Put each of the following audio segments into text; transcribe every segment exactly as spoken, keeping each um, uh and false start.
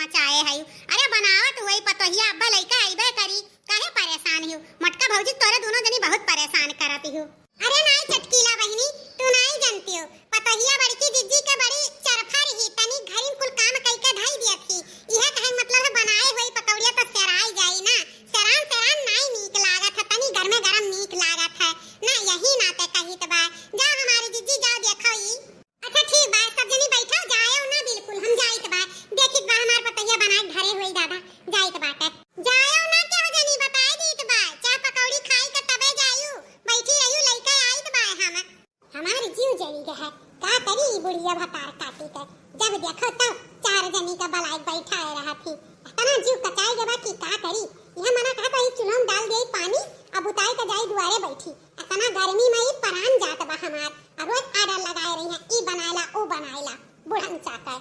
चाहे हयू। अरे बनावत हुई पतोहिया, अब्बा लइका अइबे करी, काहे परेशान हियू? मोटका भौजी तोरे दुनो जनी बहुत परेशान करत हियू। अरे नाई चटकीला बहिनी, तू नाई जनतियो, पतोहिया बड़की जिज्जी के बड़ी चरफर ही, तनी घरी में कुल काम कइके धई दियत ही। इहे कहे के मतलब है बनाए हुई पकौड़िया तो सेराई जाई ना, सेरान सेरान नाई नीक लागत है, तनी गरमे गरम नीक लागत है ना, यही नाते कहित बा। जा हमारी जिज्जी जाओ देखो ई। अच्छा ठीक बा, सब जनी बैठो, जाएउ ना बिल्कुल, हम जाइत बा। देखित बा हमार पतोहिया बनाए धरे हुई दादा, जाइत बाटे। जाएउ ना केहू जनी, बताए दीत बा, चाह पकौड़ी खाई के तबे जायू, बैठी रहू, लइका आइत बा हम। हमार जीव जरी गए है, का करी ई बुढ़िया भतार काटी के, जब देखो तब चार जनी का बलाए बैठाए रहत ही। इतना जीव कचाई गवा कि का करी, यह मना कहा तो ई चूल्हा में डाल दिया पानी, अब उताई के जाई दुआरे बैठी। इतना गर्मी में ई परान जात बा हमार, अब रोज आर्डर लगाए रही है, ई बनाएला, ऊ बनाएला, बुढ़न चाकर।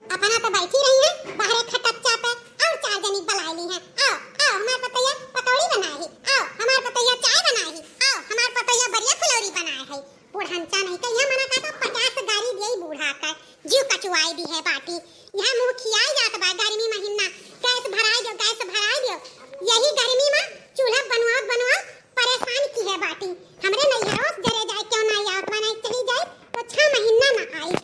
अपना तो बैठी रही है बाहरे खटच्चा पे, और चार जनी बुलाई ली है, आओ, आओ, हमार पतैया पकौड़ी बनाए है, आओ, हमार पतैया चाय बनाए है, आओ, हमार पतैया बरिया फुलौरी बनाए है। बुढ़न चा नहीं तो यह मना का तो पचास गारी दिए बूढ़ा का, जीव कचुआई दी है बाटी। यहाँ मुँह खियाई जात बा गर्मी महीना, गैस भराई दो, गैस भराई दो। यही गर्मी में चूल्हा बनवाओ, बनवाओ, परेशान की है बाटी। हमरे नैहरों से जरे जाए क्यों ना आवत, बनाए चली जाए तो छह महीना ना आई।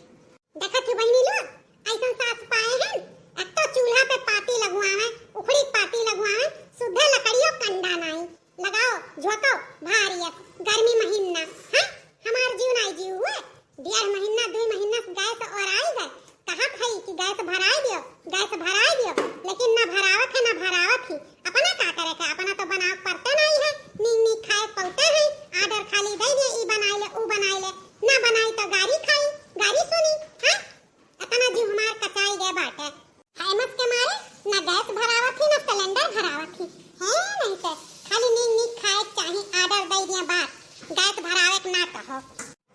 देखत ही बहिनी लोग, ऐसन सास पाए हैं, एक तो चूल्हा पे पाती लगवावे, उखड़ी पाती लगवावे, सुधे लकड़ियों कंडा नाई। लगाओ, झोंको, भारी अस, गर्मी महीना, हैं? हमार जीव नाई जीव हुए। डेढ़ महीना, दुई महीना से गैस और आई गए। कहत है कि गैस भराई दियो, गैस भराई दियो, लेकिन ना भरावत है, ना भरावत ही। अपना का करे के, अपना तो बनाव पड़ते नाई है, नीक नीक खाए पौते हैं, आर्डर खाली दे दे, ई बनाई ले, ऊ बनाई ले, ना बनाई तो गारी खाई, गारी सुनी, हैं? इतना जीव हमार कचाई गए बाटे। हैमस के मारे ना गैस भरावत ही, ना सिलेंडर भरावत ही। है नहीं तो खाली नीक नीक खाए के चाही, आर्डर दे दिया बस, गैस भरावे के ना कहो।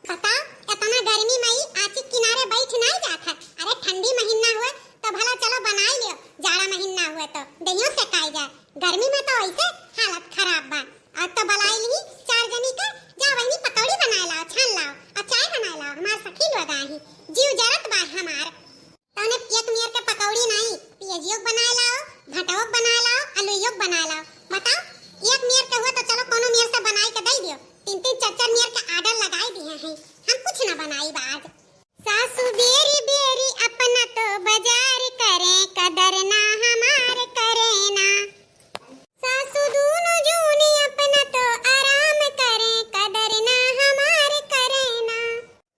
बताओ, इतना गर्मी में ई आँची के किनारे बैठ नहीं जात है। अरे ठंडी महीना हुए तो भला चलो बनाई लियो, जाड़ा महीना हुए तो देहियो सेकाई जाए। गर्मी में तो ऐसे हालत खराब बा। और तो बलाई ली चार जनी के, जा वही पकौड़ी बनाए लाओ, छान लाओ, और चाय बनाए लाओ, हमार सखी लोग आई, जीव जरत बा हमार। तौने एक मेर के पकौड़ी नाई, पियजियो के बनाए लाओ, भटवो के बनाए लाओ, अलुइयो के बनाए लाओ। बताओ, एक मेर के हुआ तो चलो कोनो मेर से बनाई के दे दियो। तीन तीन चार चार मेर के आर्डर लगाई दिए हैं, हम कुछ ना बनाई बा आज। सासू बेरी बेरी अपना तो बाजार करें, कदर ना हमार करे ना। सासू दूनो जूनी अपना तो आराम करें, कदर ना हमार करे ना।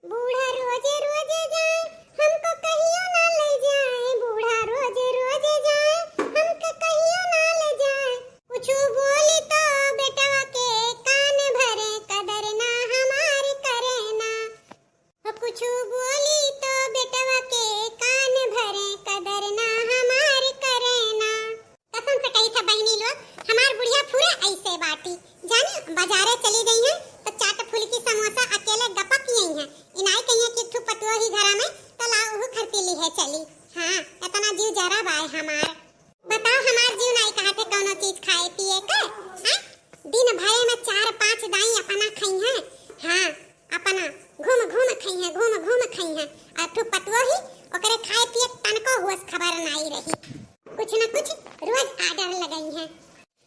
बूढ़ा रोजे रोजे जाए, हमको कहियो ना ले जाए। बूढ़ा रोजे रोजे जाए, हमको कहियो ना ले जाए। कुछ बोली तो बेटवा के कान भरे, कदर ना हमार करे ना। हो कुछ बोली तो बेटवा के कान भरे, कदर ना हमार करे ना। कसम से कही था बहिनी लोग, हमार बुढ़िया पूरा ऐसे बाटी। जानी, बाजारे चली गई हैं तो चाट फुल्की समोसा अकेले गपक यही हैं। इनाई कहिए कि एक ठो पतुआ ही घरा में तो ला उहु खरती ली है चली। हाँ, इतना जीव जरा बाय हमार। बताओ, हमार जीव नाई कहा थे कौनो चीज खाए पिए के, हैं? दिन भरे में चार पांच दाई अपना खाई हैं। हाँ, अपना घूम घूम खाई हैं, घूम घूम खाई हैं। और तू पतुआ ही ओकरे खाए पिए तनको होश खबर नाई रही। कुछ न कुछ रोज आर्डर लगाई हैं।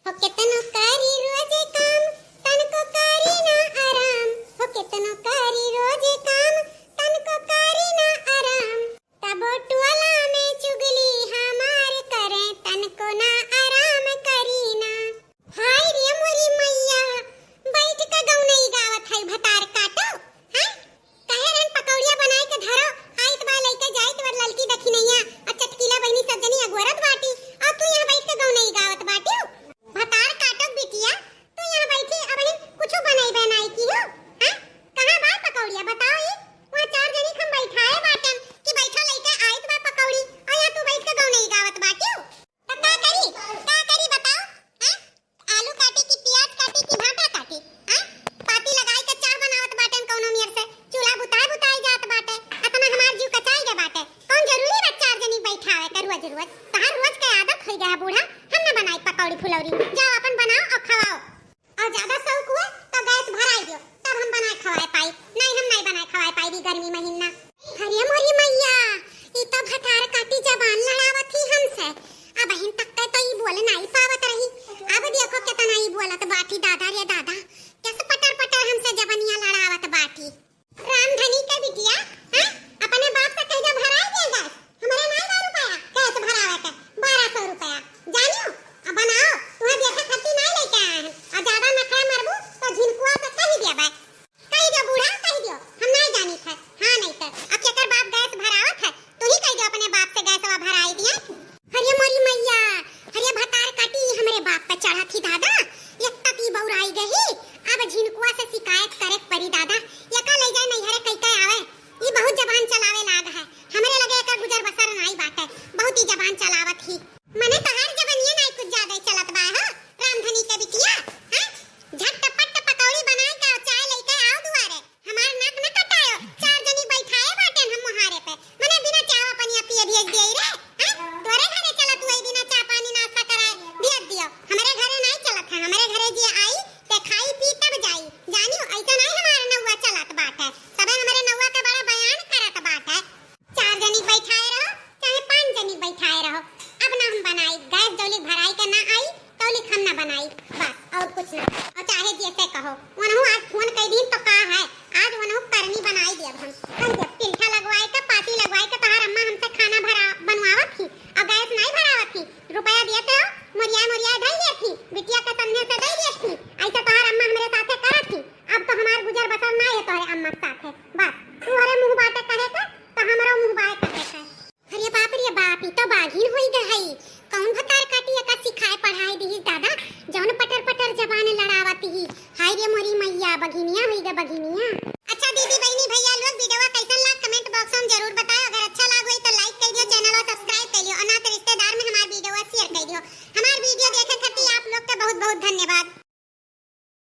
हो केतनो करी रोजे काम, तनको करी ना आराम। हो केतनो करी रोजे काम, तनको करी ना आराम। तबो टोला में चुगली हमार करे, तनको ना आराम करी ना। हाय रे मोरी मैया, बैठ के गौनई गावत है भतार काटो, हैं? कहे रहन पकौड़िया बनाए के धरो, आइत बा लइके जाइत बा ललकी दखिनैया, आ चटकीला बहिनी सब जनी अगोरत बाटी, और तू यहाँ बैठ के गौनई गावत बाटी। भतार काटो बिटिया, तू यहाँ बैठी, अबहिन कुछो बनइबे नाई की हो, हैं? कहाँ बा पकौड़िया, बताओ ई? वहाँ चार जनी हम बैठाए बाटन कि बैठो लइके आइत बा पकौड़ी, और यहाँ तू बैठ के गौनई गावत बाटियो। त का करी, का करी बताओ, हैं? आलू काटी कि प्याज काटी कि भाटा काटी, हैं? पाती लगाई के चाह बनावत बाटन कौनो मेर से, चूल्हा बुताए बुताए जात बाटे, अतना हमार जीव कचाई गए बाटे। कौन जरूरी बा चार जनी बैठावे के रोज रोज? तहार रोज के आदत होई गया बूढ़ा, हम ना बनाई पकौड़ी फुलौरी। जाओ अपन बनाओ और खवाओ। और ज्यादा शौक हुए तो गैस भराई दियो, तब हम बनाए खवाए पाई। नहीं, हम नहीं बनाए खवाए पाई भी गर्मी महीना। अरे मोरी मैया, ई तो भतार काटी जबान लड़ावत ही, हम चलावत ही। मने तोहार जबनिया नाई कुछ ज्यादा ही चलत बा हो, रामधनी के बिटिया, हैं? झटपट पकौड़ी बनाई के चाय लेके आओ दुआरे। हमार नाक न कटायो, चार जनी बैठाए बाटेन हम मुहारे पे। मने बिना चावा पनिया पिए भेज दिए रे, हैं? तोरे घरे चलत हुई बिना चा पानी नाश्ता कराए भेज दियो। हमरे घरे नाई चलत है, हमरे घरे जे आई ते खाई पी तब जाई। जानियो, ऐसा नाई हमार नौआ चलत बाटे। सबे हमरे नौआ के बड़ा बयान करत बाटे। चार जनी बैठाए रहो, चाहे पाँच जनी बैठाए रहो, अब ना हम बनाई। गैस जौलिक भराई के ना आई, तौलिक हम ना बनाई, बस, और कुछ ना। और चाहे जैसे कहो, उनहु आज फोन कई दिन तो का है, आज उनहु करनी बनाई दियब हम। कह दियब, पिंठा लगवाए के, पाती लगवाए के, तोहार अम्मा हमसे खाना भरा, बनवावत ही, और गैस नाई भरावत ही। रुपया देते हो, मोरिया मोरिया धई लेत ही, बिटिया के संदेश दई देत ही, ऐसे तोहार अम्मा हमरे साथे करत ही। अब तो हमार गुजर बसर ना है तोहरे अम्मा के साथे। बस, तोहरे मुँह बाटे कहे के, तो हमरो मुँह बाटे कहे के। अरे बाप रे बाप, ई तो बाघिन होई गई है। कौन भतार काटी एका सिखाए पढ़ाए दिहिस दादा, जौन पटर पटर जबान लड़ावत ही। हाय रे मोरी मैया, बघिनिया होई गे बघिनिया। अच्छा दीदी, बहिनी, भैया लोग, video कैसन लाग comment box में जरूर बताओ। अगर अच्छा लाग होई तो like कर दियो, channel और subscribe कर लियो और ना तो रिश्तेदार में हमार video share कर दियो। हमार video देखे खातिर आप लोग के बहुत बहुत धन्यवाद।